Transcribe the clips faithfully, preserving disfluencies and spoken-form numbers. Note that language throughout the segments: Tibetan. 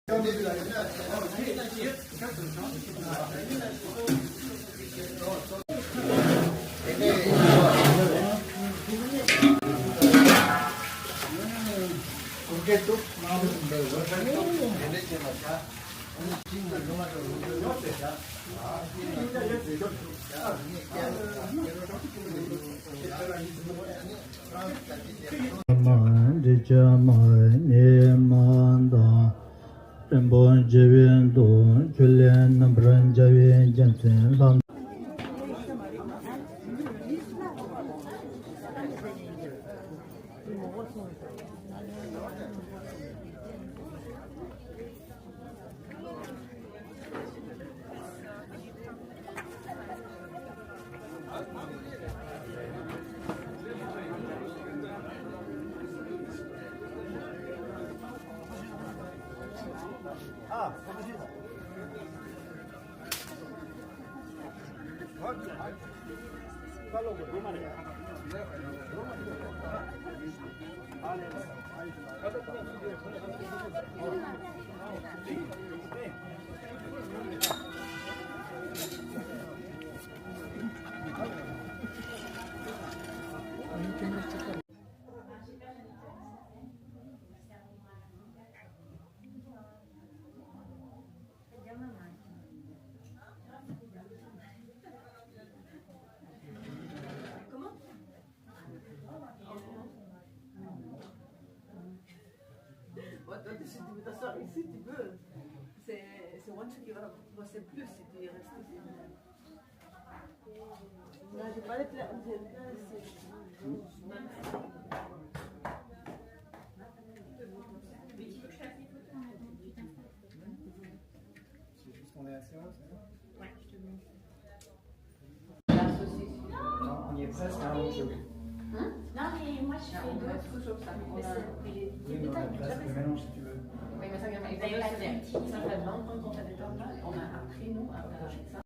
མ་འདྲི་བྱ་མ་ནི་མ་དང་། རིན་པོ་ཆེ་བའི་མདོ་ཆོས་ལས་རྣམ་པར་རྒྱལ་བའི་རྒྱལ་མཚན་ལྷ། Attends, si tu veux t'asseoir ici, tu peux. C'est c'est Wancho qui va bosser plus si tu restes ici. Non, j'ai pas les plats, j'ai pas assez. C'est juste qu'on est assez haut, c'est ça ? Ouais, je te mets. Non, on y est presque, hein, Wancho. Hein ? Non, mais moi, je fais d'autres choses, ça. Mais c'est, mais les, oui, mais on a presque le mélange, si tu veux. Oui, mais ça, il y en a, ça fait longtemps qu'on fait des tortas. On a appris, nous, à faire ça.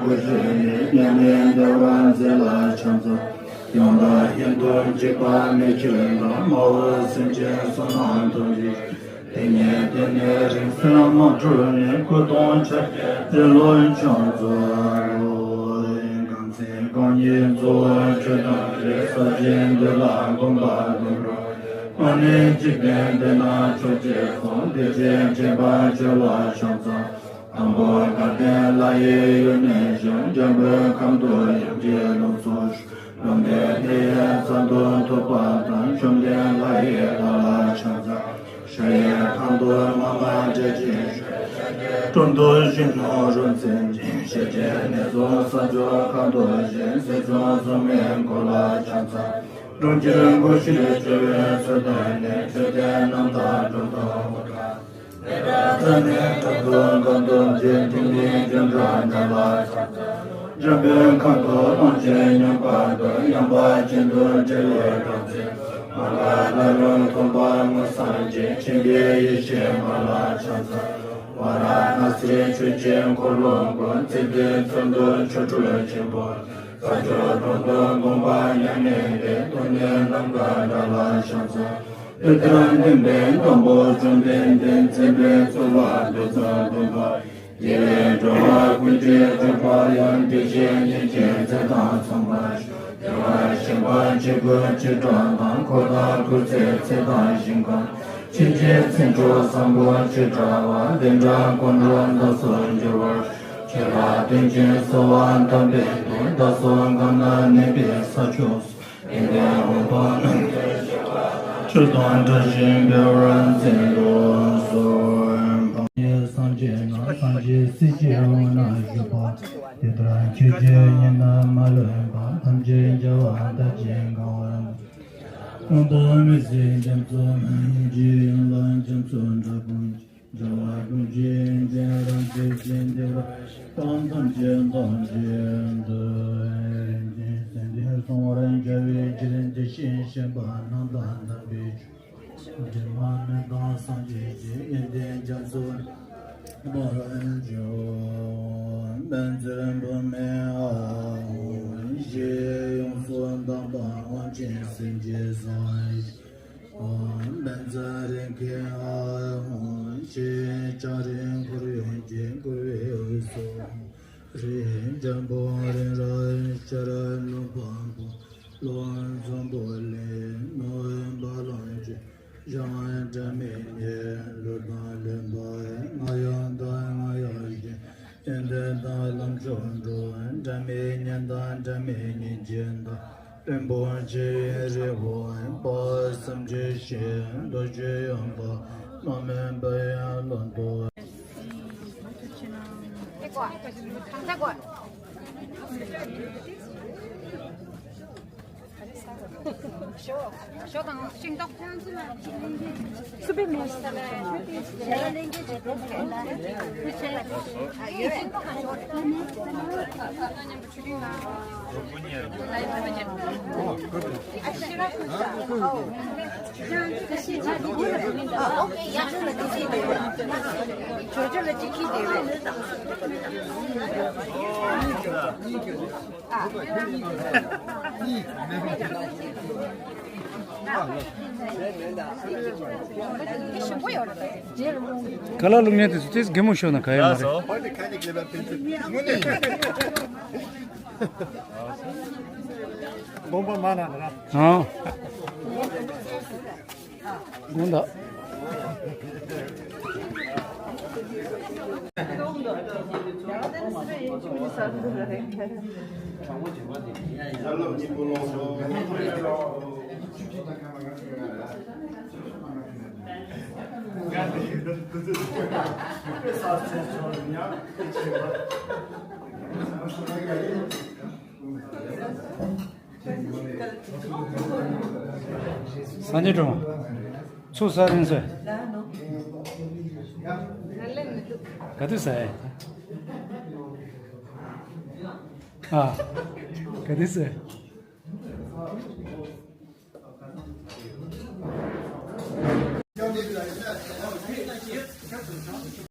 སྐུ་བཞུགས་ནས་མཉམ་མེད་འདུལ་བ་མཛད་ལ་ཕྱག་འཚལ། ཡང་དག་ཡུན་དུ་འཇིགས་པ་མེད་ཁྱོད་ལ། མ་འོངས་སེམས་ཅན་བསོད་ནམས་མཐོ་རིས། དེ་ནས་དེ་ནས་རིང་བསྲེལ་མ་འཁྲུལ་ནས། སྐུ་གདུང་ཕྱག་རྒྱའི་ཏེ་ལོ་མཆོག་རྫོགས་ལོ། གང་ཚེ་རྐང་གཉིས་རྫོགས་ཆོས་དང་འབྲེལ། ས་གཞིའི་འདུལ་ལ་གོམས་པ་སྡོམ་རོགས། ནི་འཇིག་རྟེན་འདི་ན་ཕྱོགས་བཅུའི་གསུང་། བདེ་ཆེན་དྲན་པ་བྱེ་བ་ཕྱག་འཚལ། དང་པོ་དགའ་ལྡན་ལྷ་ཡི་ཡུལ་ནས་བྱོན། འཇམ་པའི་ཁམས་དུ་ཡུམ་གྱི་ལུགས་སུ་བཞུགས། ལུང་བསྟན་དེ་ཡི་ས་ཐོབ་ཐོབ་པ་དང་། བཅོམ་ལྡན་ལྷ་ཡི་ལྷ་ལ་ཕྱག་འཚལ། ཞྭ་ཡི་ཁ་དོག་མ་མ་སྤྲས་ཀྱི་ཞལ། དྲུང་དུ་བཞུགས་ནོར་བུ་མཚན་ཅན། ཞལ་གྱི་གནས་སུ་ས་ཕྱོགས་ཁ་དོག་བཞིན། གཟི་བྱུར་བཙོ་མའི་གོ་ལ་ཕྱག་འཚལ། གྲོང་ཁྱེར་སྒོ་བཞིར་བྱེ་བའི་ཚལ་བསྟན་ནས། འཕྲོད་བསྟེན་རྣམ་དག་འགྲོ་དོན་ཧོ་ཀ་ནེ་རཉྫ་ནའི་ཁྲག་འཐུང་དཀར་གདུགས་ཅན། ཏིང་ངེ་འཛིན་དྲི་མེད་འབྲུག་སྒྲ་ལ་ཕྱག་འཚལ། འཇམ་པའི་ཁ་དོག་ཀློང་ཆེན་མྱོས་པ་དང་། ཡངས་པ་ཅན་དུ་སྤྲུལ་པའི་སྒྲ་མཚན། མ་འགགས་ལྷ་རབ་མཐོང་བ་དངོས་སངས་རྒྱས། མཁྱེན་པའི་ཡེ་ཤེས་མ་ལ་ཕྱག་འཚལ། ཝཱ་ར་ཎཱ་སིའི་ཆོས་ཀྱི་འཁོར་ལོ་བསྐོར། ཚེ་འདིའི་ཚོགས་འདུ་ཆོ་འཕྲུལ་ཆེན་པོ། ས་ཕྱོགས་དྲུག་ཏུ་དགོངས་པ་མྱ་ངན་འདས། སྟོང་ཉིད་ནམ་མཁའ་འདྲ་ལ་ཕྱག་འཚལ། འདི་ལྟར་མགོན་པོའི་དམ་པ་བཅོམ་ལྡན་འདས། མཚན་དཔལ་གཙུག་ལག་རྡོ་རྗེ་ལྡན་པ། རྒྱལ་བའི་འགྲོ་བ་ཀུན་གྱི་སྤྱོད་པ་ཡང་། བདེ་གཤེགས་ཉིད་ཀྱི་མཚན་དང་མཚུངས་པར་ཤོག། རྒྱལ་བ་ཞིང་པ་ཆེ་དགུ་ཆེ་དྲུག་དང་། འཁོར་དང་འཁོར་ཚེ་ཚེ་དང་ཞིང་ཁམས། ཕྱིན་ཆད་ཚེ་འཕྲོ་བཟང་པོ་ཆེ་དྲག་པ། ལན་གྲངས་དཀོན་མཆོག་བདག་སོགས་འབྱོར་བར་ཤོག། ཆོས་ལ་དོན་ཆེན་གསོལ་བ་འདེབས་པའི་མཐུས། བདག་སོགས་གང་ན་གནས་པའི་ས་ཕྱོགས་སུ། དགེ་འདུན་དབང་པོ་རྣམས་ཀྱི་བཞེད་པ་ལྟར། ཆོས་དང་བཀྲ་ཤིས་འཕེལ་བར་མཛད་དུ་གསོལ། སངས་རྒྱས་རྣམས་སངས་རྒྱས་སྲས་ཀྱི་དབང་ན་བཞུགས་པ། དེ་ལྟར་ཆོས་ཀྱི་ཉི་མ་མ་ལུས་པ། ཐམས་ཅད་རྒྱལ་བ་དག་ཅིང་གང་བར་མཛད། དབང་པོ་མི་ཟད་རྒྱ་མཚོ་ཡི། ཡང་དག་རྒྱ་མཚོ་འདྲ་ཀུན་གྱི། རྒྱལ་བ་ཀུན་གྱི་ཡོན་ཏན་རབ་མཛེས་ཤིང་བདེ་བར་གཤེགས་པ། ཐམས་ཅད་ཐམས་ཅད་དུ་སེམས་ཅན་སྲུང་བར་བྱ་བའི་ཕྱིར། དེ་བཞིན་གཤེགས་པ་རྣམས་དང་མཉམ་པའི་ཆོས་དྲི་མ་མེད་པ་སངས་རྒྱས་ཀྱི། ཡོན་ཏན་རྒྱ་མཚོ་འདྲ་ཀུན་གྱི། ཕན་ཕྱིར་བུད་མེད་ཨ་ཧོ། ཞེས་ཡོངས་སུ་དག་པ་དབང་ཆེན་སེམས་ཀྱི་ས། ཨོཾ་བཛྲ་རེ་ཁེ་ཨ་ཧོ། ཞེས་ལྕགས་རིས་འཁོར་ཡུག་གིས་བསྐོར་བའི་དབུས་སུ། རིགས་ལྗང་གུ་རིགས་རབ་ཤར་ལུས་འཕགས་པོ། གློ་འཛོམས་པོ་ལས་ནོར་བུ་ལོངས་སྤྱོད། ཞབས་འདྲ་མི་གཉིས་ལུས་དང་ལེན་པ། རྔ་ཡབ་དང་རྔ་ཡབ་གཞོན། ཡོན་ཏན་དང་ལམ་མཆོག་འགྲོ། འདྲ་མི་གཉེན་དང་འདྲ་མིན་གཉེན་གྱི་བདག། བློན་པོ་ཆེ་ཡི་རི་བོ་དཔག་བསམ་གྱིས་ཤིང་རྡོ་རྗེ་ཡོན་ཏན་རྣམ་སྨིན་པ་ཡི་ཀློང་དུ། ཞོ་དང་ཤིང་ཏོག་སུ་པའི་མེ། ཁ་ལག་བླུགས་མཁན་དེ་ཚོ་ཏོག་ཙམ་གད་མོ་ཤོར་ན་ག་ཡོད་མ་རེད། དགོངས་པ་མ་ལ་ན། ཨང་། དགོངས་དག། སངས་རྒྱས་སྒྲོལ་མ། ཚུགས་ས་རིང་སོ། ག་དུས་ཟ་ཨེ། ཨ། ག་དུས་ཟ།